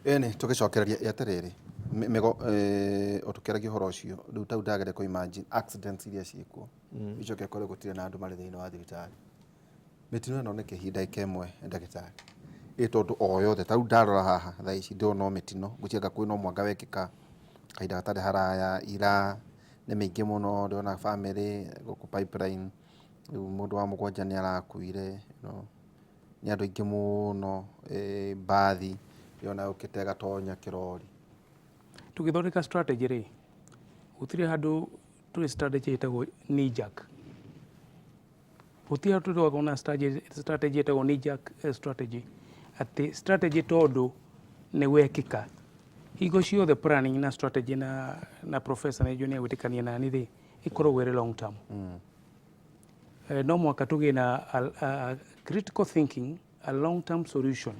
Ĩni tũgĩcokereria atĩrĩrĩ, mĩgo o tũkĩaragia ũhoro ũcio rĩu, tau ndageria kũ imagine accidents iria ciĩkuo, icoke ũkore gũtirĩ na andũ marĩ thĩinĩ wa thibitarĩ. Mĩtino ĩno nĩ kĩhi ndagĩka ĩmwe, ndagĩtarĩ, ĩ tondũ o yothe ta rĩu ndarora haha thaa ici ndĩrona o mĩtino, ngwĩciria anga kwĩna mwanga wekĩka kahinda gatarĩ haraya ira, nĩ mĩingĩ mũno. Ndĩrona bamĩrĩ gũkũ Pipeline, rĩu mũndũ wa mũgwanja nĩ arakuire. Nĩ andũ aingĩ mũno, mbathi ndĩrona yũkĩte ĩgatonya kĩrori. Tũgĩthondeka strategy rĩ, gũtirĩ handũ tũrĩ strategy ĩtagwo knee jerk. Gũtirĩ handũ tũrĩ na strategy ĩtagwo knee jerk strategy, atĩ strategy tondũ nĩ wekĩka. Hingo ciothe planning na strategy na professor nĩ njũĩ nĩ egwĩtĩkania nani rĩ, ĩkoragwo ĩrĩ long term. No mũhaka tũgĩe na a critical thinking, a long term solution.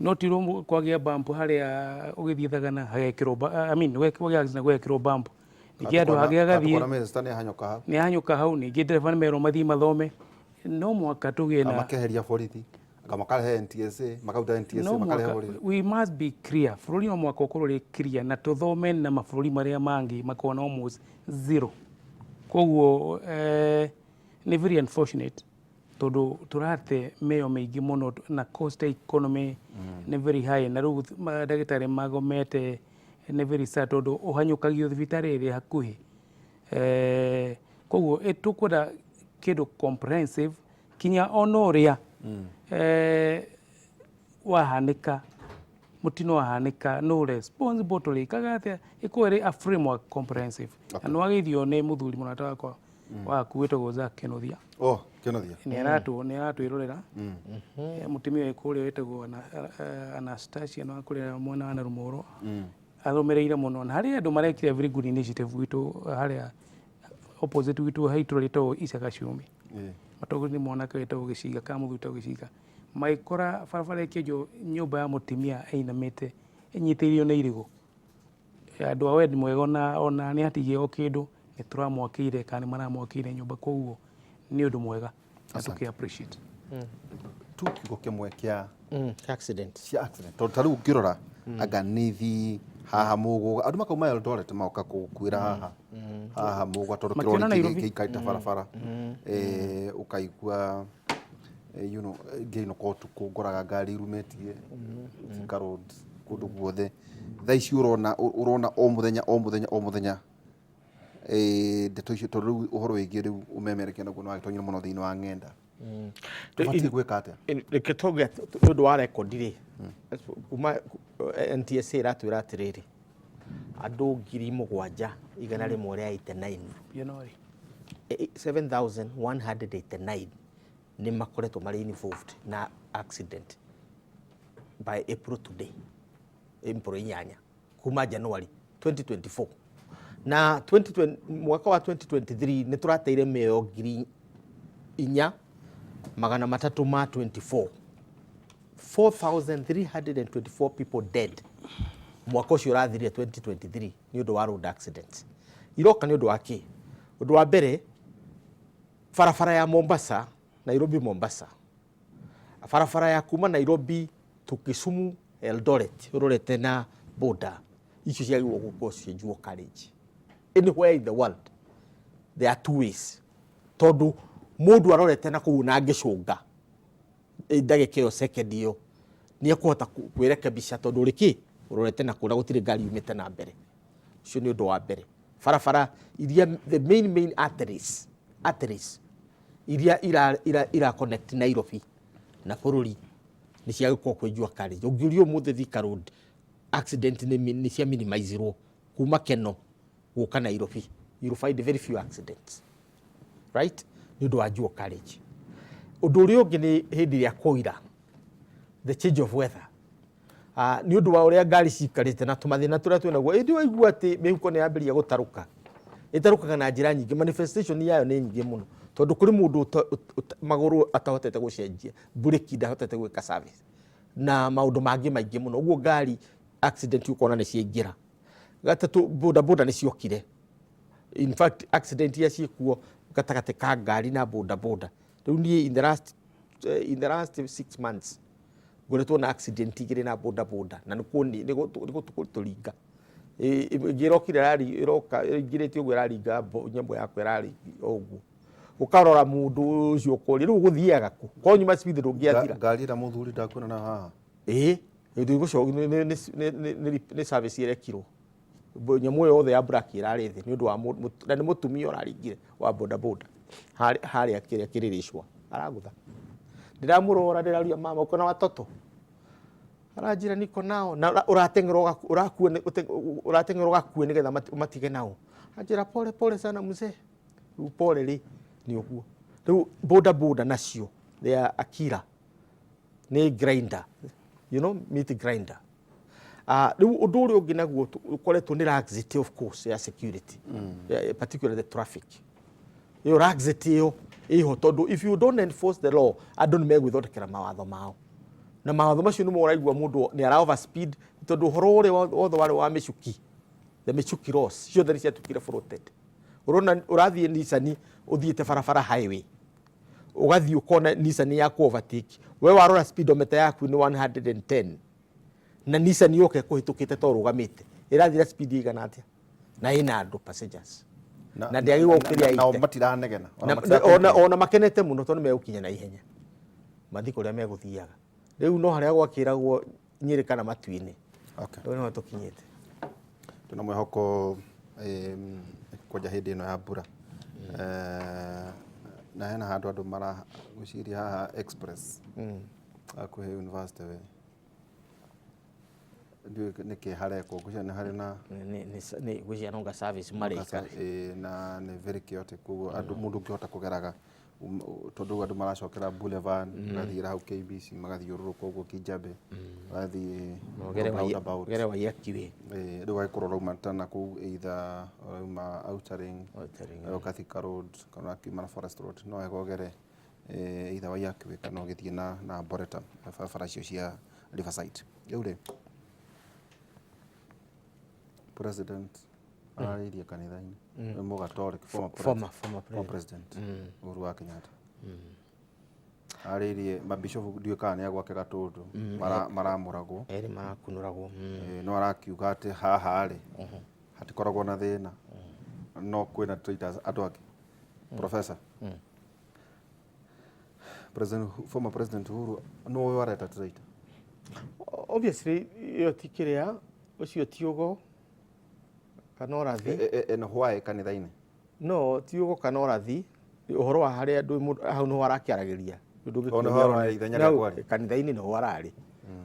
No ti kwagĩa bump harĩa ũgĩthiĩ Thagana hagekĩrwo, I mean, kwagĩa accident gũgekĩrwo bump. Ningĩ andũ hangĩ agathiĩ Tukona minister nĩ ahanyũka hau. Nĩ ahanyũka hau, ningĩ ndereba nĩ merwo mathiĩ mathome. No mũhaka tũgĩe na makeheria borithi, anga makarehe NTSA, makauta NTSA, no makarehe mũhaka borithi. We must be clear. Bũrũri no mũhaka ũkorwo ũrĩ clear na tũthome na mabũrũri marĩa mangĩ makoragwo na almost zero. Koguo nĩ very unfortunate tondũ tũrate mĩoyo mĩingĩ mũno na cost ya economy nĩ very high, na rĩu ndagĩtarĩ magomete. Nĩ very sad tondũ ũhanyũkagio thibitarĩ ĩrĩ hakuhĩ. Koguo tũkwenda kĩndũ comprehensive kinya ona ũrĩa wahanĩka, mũtino wahanĩka, no responsible tũrĩkaga atĩa, ĩkorwo ĩrĩ a framework comprehensive. Na nĩ wageithio nĩ mũthuri mũrata wakwa waku wĩtagwo Zack Kenothia. Oh, Kenothia. Nĩ aratwĩrorera. Mũtumia wĩ kũrĩa wĩtagwo Anastasia na kũrĩa mwena wa Narumoro arũmĩrĩire mũno, na harĩ andũ marekire very good initiative gwitũ harĩa opposite gwitũ he itũra rĩtagwo Icaga Ciumi. Matongoria nĩ mwanake wĩtagwo Gĩcinga kana mũthuri wĩtagwo Gĩcinga, magĩkora barabara ĩkĩenjwo, nyũmba ya mũtumia ĩinamĩte ĩnyitĩrĩirio nĩ irigũ. Andũ a wendi mwega ona nĩ atigire o kĩndũ, nĩ tũramwakĩire kana nĩ maramwakĩire nyũmba, koguo nĩ ũndũ mwega na tũkĩ appreciate. Tu kiugo kĩmwe kĩa Accident. Cia accident, tondũ ta rĩu ũngĩrora anga nithi haha Mũgũga, andũ makauma Eldoret magoka gũkuĩra haha Mũgũga tondũ Makĩona kĩrori Nairobi. gĩikarĩte barabara. Ũkaigua ngĩinũka ũtukũ ngoraga ngari irumĩtie Thika Road kũndũ guothe. Thaa ici ũrona o mũthenya, o mũthenya, o mũthenya, ndeto icio, tondũ rĩu ũhoro wĩgiĩ rĩu ũmemerekia naguo nĩ wagĩtonyire mũno thĩinĩ wa ng'enda. Tũbatiĩ gwĩka atĩa? Reke tuge nĩ ũndũ wa rekondi rĩ, kuma NTSA ĩratwĩra atĩrĩrĩ, andũ 7189, January. 7189 nĩ makoretwo marĩ involved na accident by April today, April 8, kuma January 2024 na 2020, mwaka wa 2023 nĩ tũrateire mĩoyo 4324, 4324 people dead mwaka ũcio ũrathirire 2023 nĩ ũndũ wa road accidents. Iroka nĩ ũndũ wa kĩ? Ũndũ wa mbere, barabara ya Mombasa, Nairobi Mombasa, barabara ya kuma Nairobi to Kisumu, Eldoret, ũrorete na border icio ciagĩrĩirwo gũkorwo ciĩ dual carriage. Anywhere in the world there are two ways, tondũ mũndũ arorete na kũu na angĩcũnga ndagĩka ĩyo, second ĩyo, nĩ ekũhota kwĩrekebisha tondũ ũrĩ kĩ ũrorete na kũu na gũtirĩ ngari yumĩte na mbere. Ũcio nĩ ũndũ wa mbere. Barabara iria the main arteries iria ira connect Nairobi na bũrũri nĩ cia gũkorwo kwĩ dual carriage. Ũngĩũria ũmũthĩ Thika Road accident nĩ cia minimizirwo kuma Keno gũka Nairobi, you will find very few accidents, right, nĩ ũndũ wa dual carriage. Ũndũ ũrĩa ũngĩ nĩ hĩndĩ ĩrĩa kwaura, the change of weather, nĩ ũndũ wa ũrĩa ngari cikarĩte na tũmathĩna tũrĩa twĩnaguo, ĩndĩ waigua atĩ mĩhuko nĩ yambĩrĩria gũtarũka, ĩtarũkaga na njĩra nyingĩ, manifestation yayo nĩ nyingĩ mũno, tondũ kũrĩ mũndũ magũrũ atahotete gũcenjia mburĩki, ndahotete gwĩka service na maũndũ mangĩ maingĩ mũno, ũguo ngari accident ũkona nĩ ciaingĩra. Gatatũ, boda boda nĩ ciokire. In fact, accident iria ciĩkuo gatagatĩ ka ngari na boda boda rĩu, niĩ in the last 6 months Ngoretwo na accident igĩrĩ na boda boda na nĩ gũtũringa. Ĩngĩ ĩrokire ĩroka ĩingĩrĩte ũguo, ĩraringa nyamũ yakwa, ĩrari ũguo, ũkarora mũndũ ũcio ũkũria rĩu gũthiaga kũ korwo nyuma speed ndũngĩathira. Ngari ĩrĩa mũthuri ndakuona nayo haha. Ĩĩ, nĩ service ĩrekirwo. Nyamũ ĩyo yothe ya black ĩrarĩ thĩ nĩ ũndũ wa na nĩ mũtumia ũraringire wa boda boda harĩa kĩrĩa kĩrĩrĩcwa aragũtha. Ndĩramũrora, ndĩraria, "Mama, uko na watoto?" Aranjĩra, "Niko nao." Na ũrateng'era ũrakue ũrateng'era ũgakue nĩgetha ũmatige nao. Anjĩra, "Pole pole sana mzee." Rĩu pole rĩ nĩ ũguo. Rĩu boda boda nacio, they are a killer, nĩ grinder, meat grinder. Rĩu ũndũ ũrĩa ũngĩ naguo ũkoretwo nĩ laxity, of course, ya security, yeah, particularly the traffic. Ĩyo laxity ĩyo ĩho tondũ if you don't enforce the law, andũ nĩ megwĩthondekera mawatho mao, na mawatho macio nĩmo ũraigua mũndũ nĩ ara over speed, tondũ ũhoro ũrĩa wothe warĩ wa mĩcuki, the mĩcuki laws ciothe nĩ ciatuĩkire floated. Ũrona ũrathiĩ Nissan, ũthiĩte barabara highway, ũgathiĩ ũkona Nissan ya ku overtake. We warora speedometer yaku nĩ 110 na Nissan yoka ĩkũhĩtũkĩte to ũrũgamĩte, ĩrathiĩ na speed igana atĩa na ĩna andũ, passengers, na ndĩagĩrĩirwo gũkĩria Nao 80. Matiranegena ona Ona, ona makenete mũno tondũ megũkinya na ihenya mathiĩ kũrĩa megũthiaga. Rĩu no harĩa gwakĩragwo Nyĩrĩ kana Matu-inĩ. Rĩu nĩho tũkinyĩte. Tuna mwĩhoko kwanja hĩndĩ ĩno ya mbura. Na hena handũ andũ mara gwĩciria haha Express hakuhĩ university, we ndiũĩ nĩkĩ harekwo, ngwĩciria nĩ harĩ na Gwĩciria nonga service marĩka. Ĩĩ, na nĩ very chaotic, koguo andũ mũndũ ũngĩhota kũgeraga tondũ andũ maracokera Boulevard, magathiĩra hau KBC, magathiũrũrũka ũguo Kijabe, magathiĩ roundabout. Ũgere Waiyaki Way. Ĩĩ, rĩu agĩkorwo ũrauma tana kũu, either ũrauma Outer Ring, Outer Ring. Ũroka Thika Road kana ũrakiuma na Forest Road, no wega ũgere either Waiyaki Way kana ũgĩthiĩ na Arboretum, barabara icio cia Riverside. Rĩu rĩ, president ararĩirie kanitha-inĩ, nĩ Mũgatoliki, former former former president Uhuru wa Kenyatta arĩirie mabishofu, ndiũĩ kana nĩ a gwake Gatũndũ maramũragwo. Erĩ marakunũragwo. No arakiuga atĩ haha rĩ hatikoragwo na thĩna, no kwĩna traitors andũ angĩ. Professor, President, former President Uhuru no ũyũ areta traitor. Obviously ĩyo ti kĩrĩa, ũcio ti ũgo kana ũrathi. And why kanitha-inĩ? No ti ũgo kana ũrathi, ũhoro wa harĩa andũ hau nĩho arakĩaragĩria. O nĩho aronia ithenya rĩa kwaria. Kanitha-inĩ nĩho ararĩ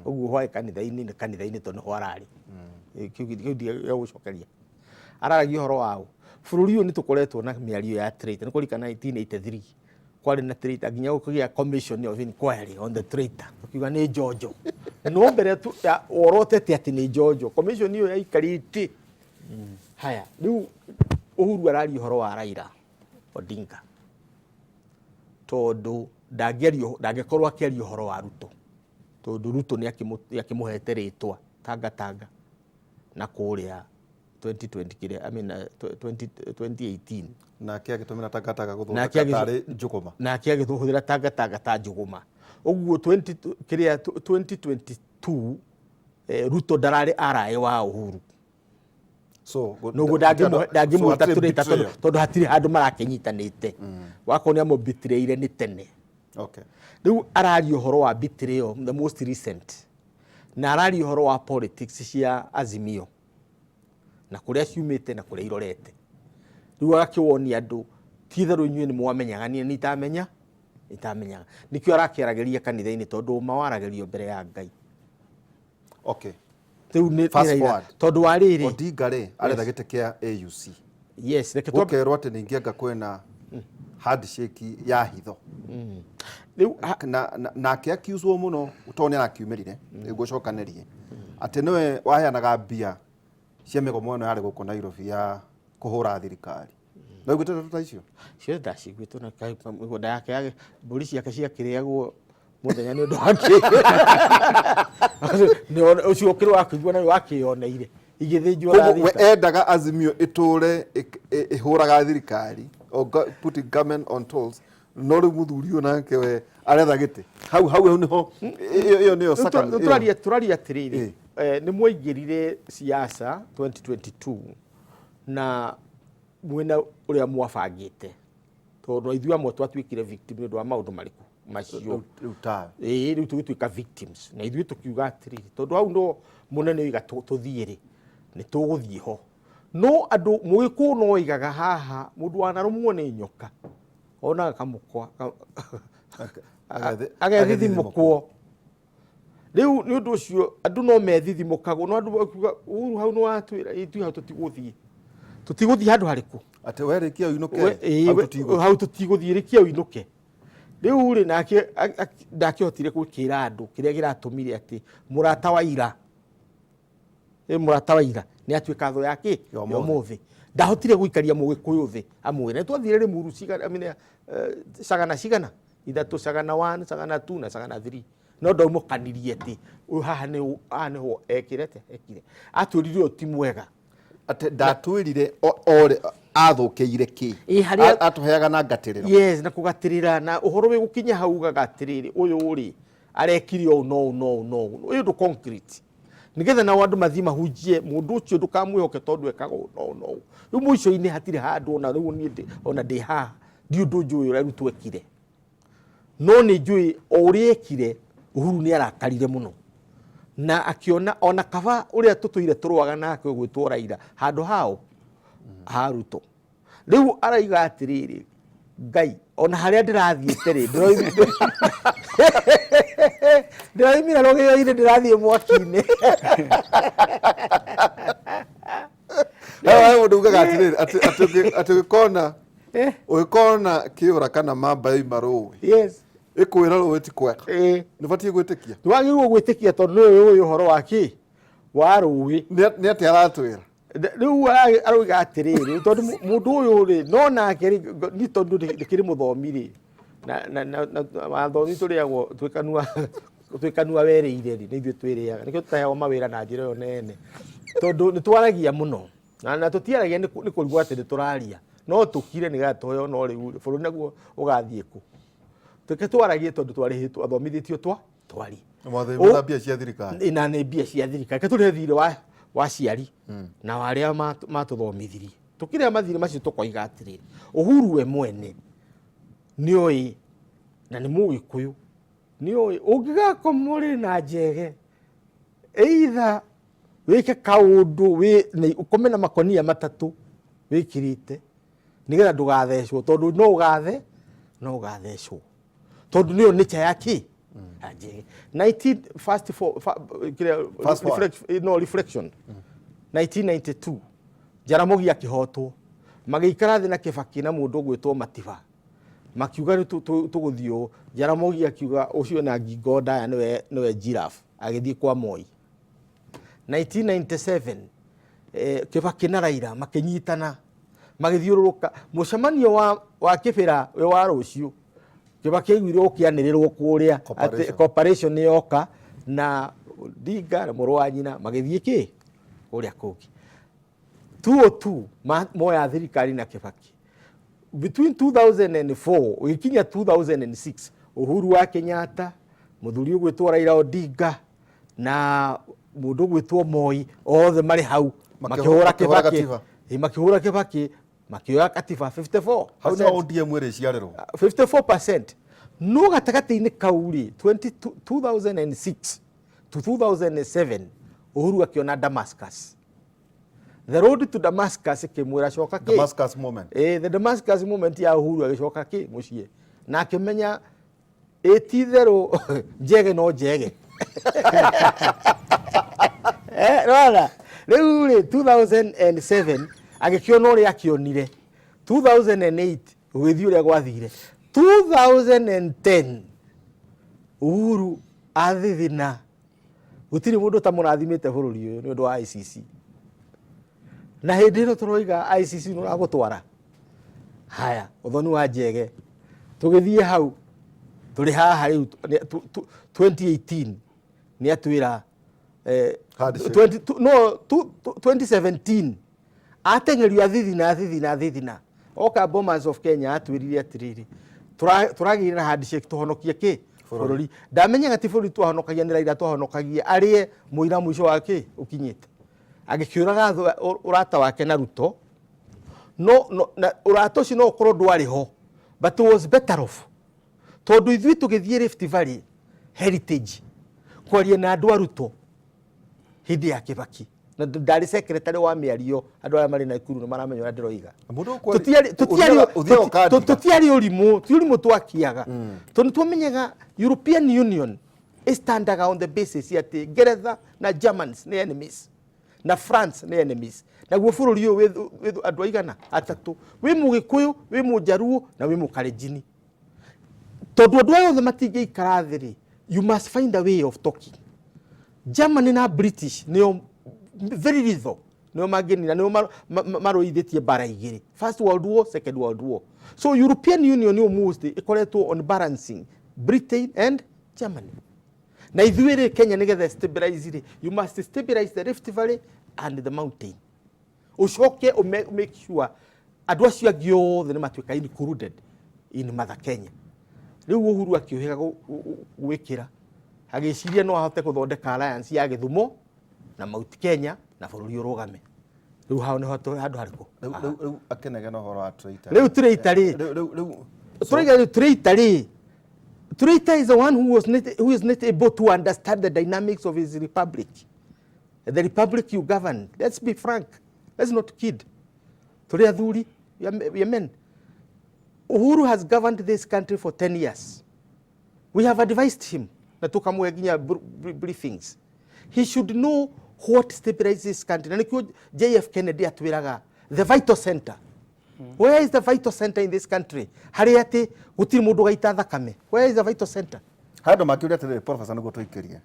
ũguo, hwaĩ kanitha-inĩ nĩ kanitha-inĩ tondũ nĩho ararĩ. Kĩu ndigĩa gũcokeria. Araragia ũhoro wa ũ bũrũri ũyũ nĩ tũkoretwo na mĩario ya traitor. Nĩ kũririkana 1983 kwarĩ na traitor, nginya gũkĩgĩa commission of inquiry on the traitor, tukiuga nĩ njonjo, no mbere tu worotete atĩ nĩ njonjo, commission ĩyo yaikarĩte. Haya, rĩu Uhuru araria ũhoro wa Raila Odinga tondũ ndangĩaria, ndangĩkorwo akĩaria ũhoro wa Ruto, tondũ Ruto nĩ akĩmũhete rĩtwa tanga tanga na kũrĩa 2020 kĩrĩa, I mean, 20 2018. Nake agĩtũmĩra tangatanga Nake gũthondeka tarĩ njũgũma. Nake agĩtũhũthĩra tangatanga ta njũgũma ũguo 20 kĩrĩa 2022, Ruto ndararĩ araĩ wa Uhuru. So noguo ndangĩmwĩta traitor tondũ hatirĩ handũ marakĩnyitanĩte, wakorwo nĩ amũbitireire nĩ tene. Rĩu araria ũhoro wa betrayal, the most recent, na araria ũhoro wa politics cia Azimio na kũrĩa ciumĩte na kũrĩa irorete. Rĩu agakĩwonia andũ ti itherũ inyuĩ nĩ mwamenyaga, niĩ nĩ itamenya itamenyaga. Nĩkĩo arakĩaragĩria kanitha-inĩ, tondũ ũma waragĩrio mbere ya Ngai. Rĩu nĩ Fast nĩ Raila. forward. Tondũ wa rĩrĩ, Odinga rĩ aretha gĩtĩ kĩa AUC. Yes, reke twambe. Gũkerwo atĩ ningĩ anga kwĩna handshake ya hitho. Rĩu Nake akiuzwo mũno tondũ nĩ arakiumĩrire ngũcokanĩrie atĩ nĩwe waheanaga mbia cia mĩgomo ĩno yarĩ gũkũ Nairobi ya kũhũra thirikari. No iguĩte ndeto ta icio? Ciothe ndaciguĩtwo na mĩgũnda yake ya mbũri ciake ciakĩrĩagwo mũthenya nĩ ũndũ wa kĩ ũcio ũkĩrĩ wa kũigua na wakĩyoneire igĩthĩnjwo. Koguo we rathita. Endaga Azimio ĩtũre ĩhũraga thirikari or putting government on tolls. No rĩu mũthuri ũyũ nake we aretha gĩtĩ hau hau hau nĩho ĩyo nĩyo second- ĩyo. Tũraria atĩrĩrĩ, nĩ mwaingĩrire siasa 2022 na mwena ũrĩa mwabangĩte, tondũ ithuĩ amwe twatuĩkire victim nĩ ũndũ wa maũndũ marĩkũ macio. Rĩu tawe. Ĩĩ, rĩu tũgĩtuĩka victims na ithuĩ tũkiuga atĩrĩrĩ, tondũ hau no mũnene oiga tũthiĩ rĩ, nĩ tũgũthiĩ ho. No andũ mũgĩkũyũ no oigaga haha mũndũ wanarũmwo nĩ nyoka onaga kamũkwa agethithimũkwo. Rĩu nĩ ũndũ ũcio andũ no methithimũkagwo, no andũ makiuga Uhuru hau nĩ watwĩra, ithuĩ hau tũtigũthiĩ, tũtigũthiĩ handũ harĩkũ. Atĩ we rĩkia ũinũke, hau tũtigũthiĩ. Hau tũtigũthiĩ, rĩkia ũinũke. Rĩu rĩ, nake ndakĩhotire gũkĩra andũ kĩrĩa kĩratũmire atĩ mũrata wa ira, mũrata wa ira nĩ atuĩka thũ yake Ya ya ũmũthĩ. ũmũthĩ. Ndahotire gũikaria mũgĩkũyũ thĩ amwĩre. Nĩ twathire Rĩmuru cigana, I mean, cagana cigana ithatũ, cagana 1, cagana 2 na cagana 3. No ndaumũkanirie atĩ ũyũ haha nĩ haha nĩho ekire atĩa, ekire. Atwĩrire ũyũ ti mwega. Atĩ ndatwĩrire ore athũkĩire kĩ? Ĩ, harĩa- Atũheaga na ngatĩrĩro. Yes, na kũgatĩrĩra na ũhoro wĩ gũkinya hau ugaga atĩrĩrĩ, ũyũ rĩ arekire ũũ na ũũ na ũũ na ũũ. Ũyũ ndũ concrete. Nĩgetha nao andũ mathiĩ mahunjie mũndũ ũcio ndũkamwĩhoke tondũ ekaga ũũ na ũũ na ũũ. Rĩu mũico-inĩ hatirĩ handũ ona rĩu niĩ ona ndĩ haha ndi ũndũ njũĩ ũrĩa Ruto ekire. No nĩ njũĩ o ũrĩa ekire Uhuru nĩ arakarire mũno na akĩona ona kaba ũrĩa tũtũire tũrũaga nake ũgwĩtwo Raila handũ hao ha Ruto. Rĩu araiga atĩrĩrĩ, Ngai ona harĩa ndĩrathiĩte rĩ, ndĩroimire rũgĩo-inĩ ndĩrathiĩ mwaki-inĩ. He mũndũ ugaga atĩrĩrĩ, atĩ ũngĩkona kĩũra kana mamba yoima rũĩ, ĩkwĩra rũĩ ti kwega. Nĩ ũbatiĩ gwĩtĩkia. Nĩwagĩrĩirwo gwĩtĩkia tondũ nĩwe ũĩ ũhoro wa kĩ? Wa rũĩ. Nĩ atĩa aratwĩra? Rĩu arauga atĩrĩrĩ, tondũ mũndũ ũyũ rĩ, no nake rĩ, ni tondũ ndĩkĩrĩ mũthomi rĩ, na wathomi tũrĩagwo twĩkanua werĩire rĩ, nĩ ithuĩ twĩrĩaga. Nĩkĩo tũtaheagwo mawĩra na njĩra ĩyo nene. Tondũ nĩ twaragia mũno. Na tũtiaragia nĩ kũrigwo atĩ nĩ tũraria. No tũkire nĩgetha tũheo, no rĩu rĩ, bũrũri naguo ũgathiĩ kũ? Tũke twaragie tondũ twarĩhĩtwo, athomithĩtio twarie. Mwathĩ na mbia cia thirikari. Na nĩ mbia cia thirikari. Reke tũrĩhe thirĩ wa aciari na wa arĩa matũthomithirie. Tũkĩrĩha mathirĩ macio tũkoiga atĩrĩrĩ, Uhuru we mwene nĩoĩ na nĩ Mũgĩkũyũ, nĩoĩ ũngĩgakoma ũrĩ na njege either wĩke kaũndũ ũkome na makonia matatũ wĩkĩrĩte nĩgetha ndũgathecwo, tondũ no ũgathe, no ũgathecwo tondũ nĩyo nature ya kĩ ya njege. 19 fast for, fa, kĩrĩa, Fast forward. reflect, no, reflection. 1992 Jaramogi akĩhotwo, magĩikara thĩ na Kibaki na mũndũ ũgwĩtwo Matiba, makiuga rĩu tũgũthiĩ ũũ. Jaramogi akiuga ũcio na ngingo ndaya nĩwe giraffe, agĩthiĩ kwa Moi. 1997 Kibaki na Raila makĩnyitana magĩthiũrũrũka mũcemanio wa Kibera wĩ wa rũciũ. Kibaki aiguire ũkĩanĩrĩrwo kũrĩa atĩ Cooperation. cooperation nĩ yoka na Odinga na mũrũ wa nyina magĩthiĩ kĩ kũrĩa kũngĩ. 202 moya thirikari na Kibaki. Between 2004 ũgĩkinya 2006 Uhuru wa Kenyatta, mũthuri ũgwĩtwo Raila Odinga na mũndũ ũgwĩtwo Moi othe marĩ hau makĩhũra Makĩhũra Kibaki. katiba. Ĩ, makĩhũra Kibaki, makĩoya katiba fifty-four Hau nĩho percent. ODM ĩrĩciarĩrwo. 54%. No gatagatĩ-inĩ kau rĩ, 2006 to 2007 Uhuru akĩona Damascus. The road to Damascus ĩkĩmwĩra coka kĩ? Damascus moment. The Damascus moment ya Uhuru agĩcoka kĩ mũciĩ. Na akĩmenya ĩ ti itherũ njege no njege. Rora, rĩu rĩ, 2007 agĩkĩona ũrĩa akĩonire. 2008 gũgĩthiĩ ũrĩa gwathire. 2010 Uhuru athithina. Gũtirĩ mũndũ ũtamũrathimĩte bũrũri ũyũ nĩ ũndũ wa ICC. Na hĩndĩ ĩno tũroiga ICC nĩ ũragũtwara. Haya, ũthoni wa njege. Tũgĩthiĩ hau, tũrĩ haha rĩu, 2018 nĩ atwĩra, Handshake. twenty, tu, no, tu, tu, 2017 ateng'erio athithina, athithina, athithina. Oka Bomas of Kenya atwĩrire atĩrĩrĩ, Tũragĩire na handshake tũhonokie kĩ bũrũri. Ndamenyaga ti bũrũri twahonokagia, nĩ Raila twahonokagia arĩe mũira mũico wa kĩ ũkinyĩte agĩkĩũraga ũrata wake na Ruto. No na ũrata ũcio no ũkorwo ndwarĩ ho, but was better off, tondũ ithuĩ tũgĩthiĩ Rift Valley Heritage kwaria na andũ a Ruto hĩndĩ ya Kibaki, na ndarĩ secretary wa mĩario, andũ arĩa marĩ Nakuru nĩ maramenya ũrĩa ndĩroiga. Mũndũ ũthiaga ũkandiga. Tũtiarĩ ũrimũ, ti ũrimũ twakiaga, tondũ twamenyaga European Union ĩstandaga on the basis atĩ Ngeretha na Germans nĩ enemies na France nĩ enemies. Naguo bũrũri ũyũ wĩ andũ aigana atatũ, wĩ Mũgĩkũyũ, wĩ Mũnjaruo na wĩ Mũkalenjini. Tondũ andũ aya othe matingĩikara thĩ rĩ, you must find a way of talking. Germany na British nĩo very lethal, nĩo mangĩnina, nĩo marũithĩtie mbara igĩrĩ, First World War, Second World War. So European Union almost ĩkoretwo on balancing Britain and Germany. Na ithuĩ rĩ, Kenya, nĩgetha stabilize rĩ, you must stabilize the Rift Valley and the mountain, ucoke make sure andũ acio angĩ othe nĩ matuĩka included in Mother Kenya. Rĩu Uhuru akĩũhĩga gwĩkĩra, agĩciria no ahote gũthondeka alliance ya Gĩthumo na Mount Kenya na bũrũri ũrũgame. Rĩu hau nĩho handũ harĩkũ? Rĩu akĩnegena ũhoro wa traitor. Rĩu traitor rĩ, Rĩu tũraiga rĩu traitor rĩ, traitor is the one who was not, who is not able to understand the dynamics of his republic, the republic you govern. Let's be frank, let's not kid. Tũrĩ athuri, we are men. Uhuru has governed this country for 10 years. We have advised him na tukamũhe nginya briefings. He should know what stabilizes this country. Na nĩkĩo JF Kennedy atwĩraga the vital center. Where is the vital center in this country, harĩa atĩ gũtirĩ mũndũ ũgaita thakame? Where is the vital center? Handũ makĩũria atĩrĩrĩ, professor, nĩguo tũikĩrie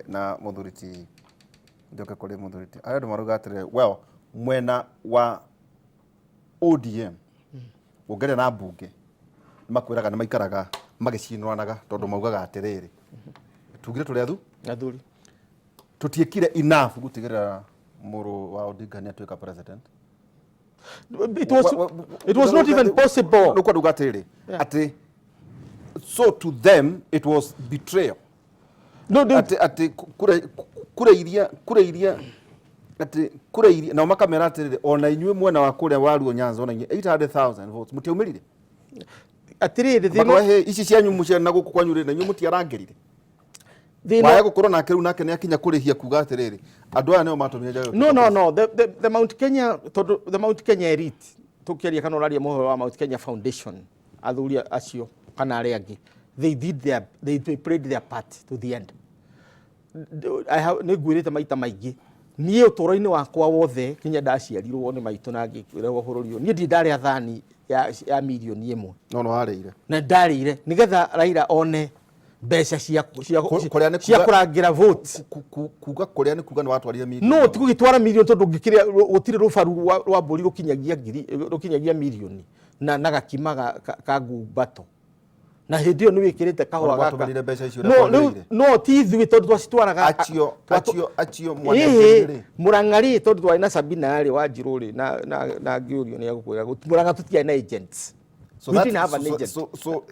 na mũthuri ti njoke kũrĩ mũthuri ti, harĩ andũ marauga atĩrĩrĩ, well, mwena wa ODM ũngĩaria na mbunge nĩ makwĩraga nĩ maikaraga magĩcinũranaga, tondũ maugaga atĩrĩrĩ, tugire tũrĩ athu athuri, tũtiĩkire enough gũtigĩrĩra mũrũ wa Odinga nĩ atuĩka president. It was not even possible. Nĩ kwenda kuga atĩrĩrĩ, atĩ so to them it was betrayal. No. Atĩ kura iria atĩ kura iria nao makamera atĩrĩrĩ, ona inyuĩ mwena wa kũrĩa wa Luo Nyanza, ona inyuĩ 800,000 votes mũtiaumĩrire. Atĩrĩrĩ, thĩna Makauga, "Hey, ici cianyu mũciana na gũkũ kwanyu rĩ, na inyuĩ mũtiarangĩrire." Thĩna Waya gũkorwo nake rĩu nake nĩ akinya kũrĩhia kuga atĩrĩrĩ, andũ aya nĩo matũmire njage. No, the Mount Kenya, tondũ the Mount Kenya elite, tũkĩaria kana ũraria mohoro wa Mount Kenya Foundation, athuri acio kana arĩa angĩ, they played their part to the end. Nĩ ngwĩrĩte maita maingĩ, niĩ ũtũũro-inĩ wakwa wothe kinya ndaciarirwo nĩ maitũ na ngĩrerwo bũrũri ũyũ, niĩ ndirĩ ndarĩa thani ya mirioni 1. No warĩire. Na ndarĩire nĩgetha Raila one mbeca cia Kũrĩa nĩ cia kũrangĩra vote. Kuga kũrĩa nĩ kuga nĩ watwarire mirioni. No ti gũgĩtwara mirioni, tondũ ũngĩkĩrĩa gũtirĩ rũbaru rwa mbũri rũkinyagia ngiri, rũkinyagia mirioni na gakima ka ngumbato, na hĩndĩ ĩyo nĩ wĩkĩrĩte kahũa gaka. Watũmĩrire mbeca icio No ũrĩa rĩu kwagĩrĩire. No ti ithuĩ, tondũ twacitwaraga Acio mwanengeri rĩ. Mũrang'a rĩ, tondũ twarĩ na Sabina rĩ, Wanjirũ rĩ, na ngĩũrio nĩ egũkwĩra Mũrang'a tũtiarĩ na agents. So We that, didn't have an so, agent. So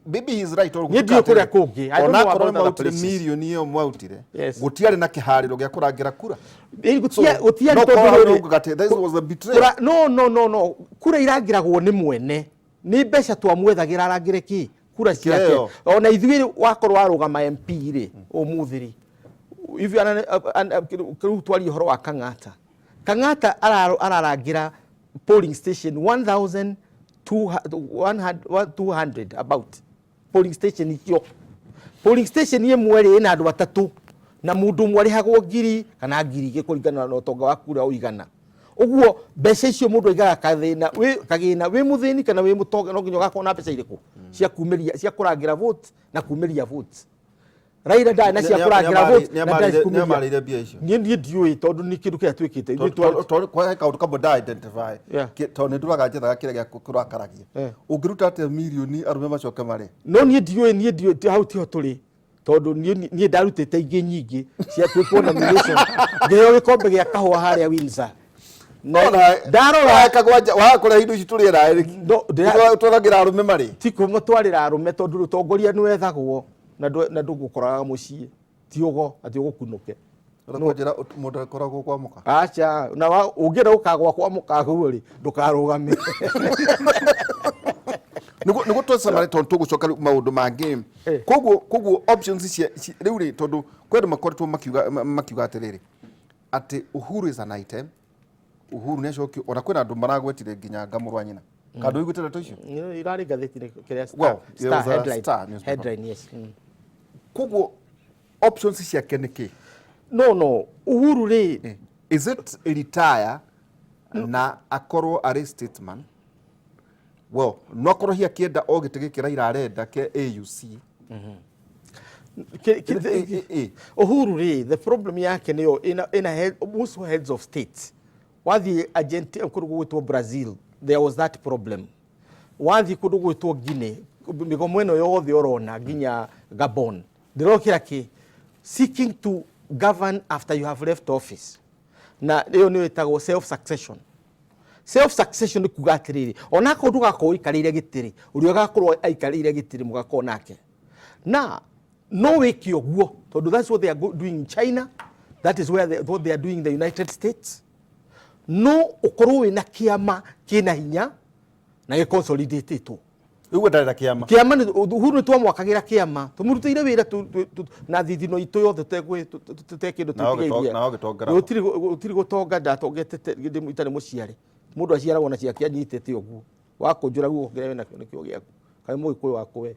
maybe he's right or Niĩ ndiũĩ kũrĩa kũngĩ. I don't know onakorwo about other mwautire places. mirioni ĩyo mwautire, Yes. gũtiarĩ na kĩharĩro gĩa kũrangĩra kura. Gũtiarĩ No tondũ korwo hau rĩrĩ- nĩugaga atĩ this was a betrayal. No, kura irangĩragwo nĩ mwene, nĩ mbeca twamwethagĩra arangĩre kĩ kura ciake. Kĩheo. Ona ithuĩ wakorwo warũgama MP rĩ, ũmũthĩ rĩ, if you are rĩu twarie ũhoro wa Kang'ata, Kang'ata ararangĩra polling station 1200 about polling station icio. Polling station ĩmwe rĩ, ĩna andũ atatũ, na mũndũ ũmwe arĩhagwo ngiri kana 2,000 kũringana na ũtonga waku ũrĩa ũigana. Ũguo mbeca icio mũndũ aigaga kathĩna wĩ kagĩna, wĩ mũthĩni kana wĩ mũtonga, no nginya ũgakorwo na mbeca irĩkũ cia kumĩria, cia kũrangĩra vote na kumĩria vote. Raila ndarĩ na cia kũrangĩra vote na ndarĩ kumĩria. Nĩamarĩire mbia icio. Niĩ ndiũĩ, tondũ nĩ kĩndũ kĩrĩa twĩkĩte ithuĩ Tondũ kwa kaũndũ kamwe nda identify, tondũ nĩ ndũraga njethaga kĩrĩa gĩa kũrakaragia. Ũngĩruta atĩa mirioni arũme macoke marĩ? No niĩ ndiũĩ, niĩ ndiũĩ, hau tiho tũrĩ, tondũ niĩ ndarutĩte ingĩ nyingĩ cia twĩkwo nomination, ngĩheo gĩkombe gĩa kahũa harĩa Windsor. Ndarora Wakũrĩa indo ici tũrĩe naĩ. No, Twaragĩra arũme marĩ. Ti kũmũtwarĩra arũme, tondũ ũtongoria nĩ wethagwo na ndũgũkoraga mũciĩ, ti ũgo atĩ ũgũkunũke. Ũrakwanjĩra mũndũ akoragwo kwa mũka. Aca, na ũngĩenda gũkagwa kwa mũkaguo rĩ, ndũkarũgame. Nĩguo twacemania, tondũ tũgũcoka rĩu maũndũ mangĩ. Koguo options rĩu rĩ, tondũ kwĩ andũ makoretwo makiuga atĩrĩrĩ, atĩ Uhuru is an item, Uhuru nĩ acokio, ona kwĩna andũ maragwetire nginya ngamũrwa nyina. Kandũ ũiguĩte ndeto icio? Irarĩ ngathĩti-inĩ kĩrĩa Star, Well, there Star was a headline, Star newspaper. Headline, yes. Koguo options ciake nĩ kĩ? No, Uhuru rĩ, Is it retire na akorwo arĩ statesman? Well, no akorwo hihi akĩenda o gĩtĩ gĩkĩ Raila arenda kĩa AUC. Uhuru rĩ, the problem yake nĩyo ĩna most heads of states. Wathiĩ Argentina, kũndũ gũgwĩtwo Brazil, there was that problem. Wathiĩ kũndũ gũgwĩtwo Guinea, mĩgomo ĩno yothe ũrona nginya Gabon, ndĩrokĩra kĩ seeking to govern after you have left office, na ĩyo nĩyo ĩtagwo self succession. Self succession nĩ kuga atĩrĩrĩ, onakorwo ndũgakorwo ũikarĩire gĩtĩ rĩ, ũrĩa ũgakorwo aikarĩire gĩtĩ rĩ, mũgakorwo nake na no wĩke ũguo, tondũ that's what they are doing in China, that is what they are doing in the United States. No ũkorwo wĩna kĩama kĩna hinya na gĩconsolidatĩtwo. Rĩu ndarĩ na kĩama. Kĩama nĩ Uhuru nĩ twamwakagĩra kĩama, tũmũrutĩire wĩra na thithino itũ yothe, tũte kĩndũ Na tũtigairie. Na ũgĩtongera ho. Gũtirĩ gũtonga, ndatongete ndĩ itarĩ mũciare. Mũndũ aciaragwo na ciake anyitĩte ũguo, wakũnjũra guoko, kĩrĩa wĩnakĩo nĩkĩo gĩaku. Kaĩ mũgĩkũyũ wakũ we,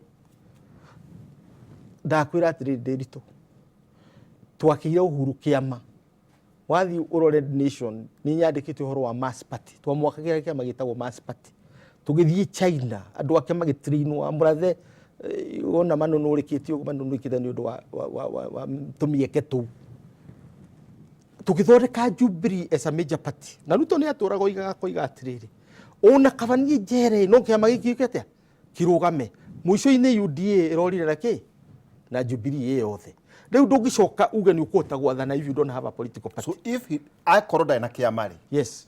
ndakwĩra atĩrĩrĩ, Ndĩritũ, twakĩire Uhuru kĩama. Wathiĩ ũrore Nation, nĩ nyandĩkĩte ũhoro wa Mass Party. Twamwakagĩra kĩama gĩtagwo Mass Party. Tũgĩthiĩ China, andũ ake magĩtrainwo mũrathe, wona manũnũrĩkĩte ũguo, manũnũrĩkĩte nĩ ũndũ wa tũmĩeke tũu. Tũgĩthondeka Jubilee as a major party, na Ruto nĩ atũraga oigaga, koiga atĩrĩrĩ, ona kaba niĩ njere, no kĩama gĩkĩ gĩke atĩa, kĩrũgame. Mũico-inĩ UDA ĩrorire na kĩ na Jubilee ĩ yothe. Rĩu ndũngĩcoka uge nĩ ũkũhota gwathana if you don't have a political party. So if he akorwo ndarĩ na kĩama rĩ,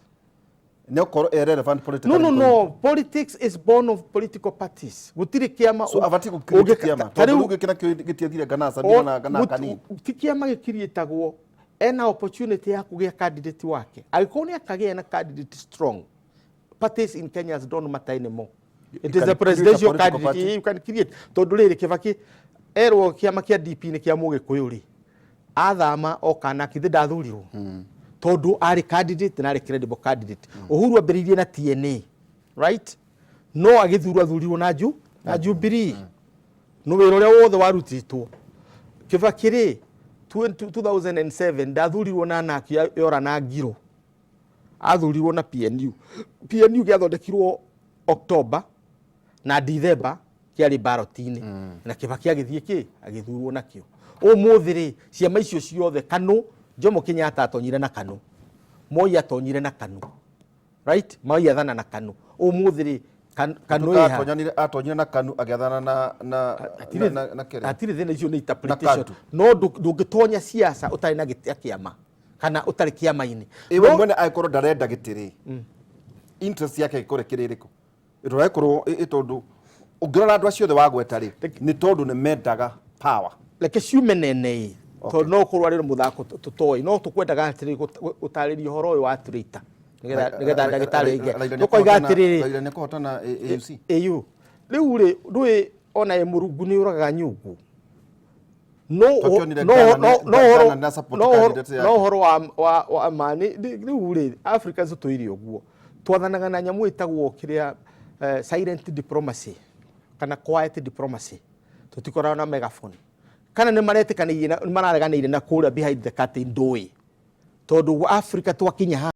nĩ ũkorwo e relevant politically? No, politics is born of political parties. Gũtirĩ kĩama So abatiĩ gũcreate kĩama, ta tondũ rĩu gĩkĩ nakĩo gĩtiathire Ngana Sabina na Ngana kanini. Ti kĩama gĩkiriĩtagwo, ena opportunity ya kũgĩa candidate wake. Angĩkorwo nĩ akagĩa na candidate strong, parties in Kenya don't matter anymore. It is Can the create a presidential political candidate party. you can create, tondũ rĩrĩ, Kĩbaki erwo kĩama kĩa DP nĩ kĩa Mũgĩkũyũ rĩ, athama oka na kithe ndathurirwo, tondũ arĩ candidate na arĩ credible candidate. Uhuru ambĩrĩirie na TNA, right? No agĩthurwo athurirwo na Jubilee, no wĩra ũrĩa wothe warutĩtwo. Kĩbaki rĩ, 2007 ndathurirwo na naki yora na ngiro, athurirwo na PNU. PNU gĩathondekirwo October na December kĩarĩ ballot-inĩ, na Kĩbaki agĩthiĩ kĩ agĩthurwo nakĩo. Ũmũthĩ rĩ, ciama icio ciothe, KANU, Jomo Kenyatta atonyire na KANU, Moi atonyire na KANU, right? Moi athana na KANU. Ũmũthĩ rĩ, KANU ĩha? Atonyire na KANU, agĩathana na kĩrĩa. Hatirĩ thĩna, icio nĩ interpretation. KADU. No ndũngĩtonya siasa ũtarĩ na gĩtĩ kĩama kana ũtarĩ kĩama-inĩ. Ĩwe mwene angĩkorwo ndarenda gĩtĩ rĩ, interest yake ĩkorwo ĩkĩrĩ ĩrĩkũ? Ĩkorwo ĩ tondũ ũngĩrora andũ acio othe wagweta rĩ, nĩ tondũ nĩ mendaga power. Reke ciume nene ĩ, tondũ no ũkorwo arĩ mũthako tũtoĩ, no tũkwendaga atĩrĩ gũtarĩria ũhoro ũyũ wa traitor, nĩgetha ndagĩtarĩ aige. Raila tũkoiga atĩrĩrĩ, Raila nĩ kũhotana AUC. AU rĩu rĩ, ndũĩ ona ĩ Mũrungu nĩ ũragaga nyungu, no Twakĩonire no Ghana no no ũhoro Ghana nĩ support no ũhoro candidate yake. No ũhoro wa ma rĩu rĩ, Africans tũire ũguo, twathanaga na nyamũ ĩtagwo kĩrĩa, silent diplomacy kana quiet diplomacy. Tũtikoragwo na megaphone, kana nĩ maretĩkanĩirie nĩ marareganĩire na kũrĩa behind the curtain, ndũĩ, tondũ Africa twakinya haha.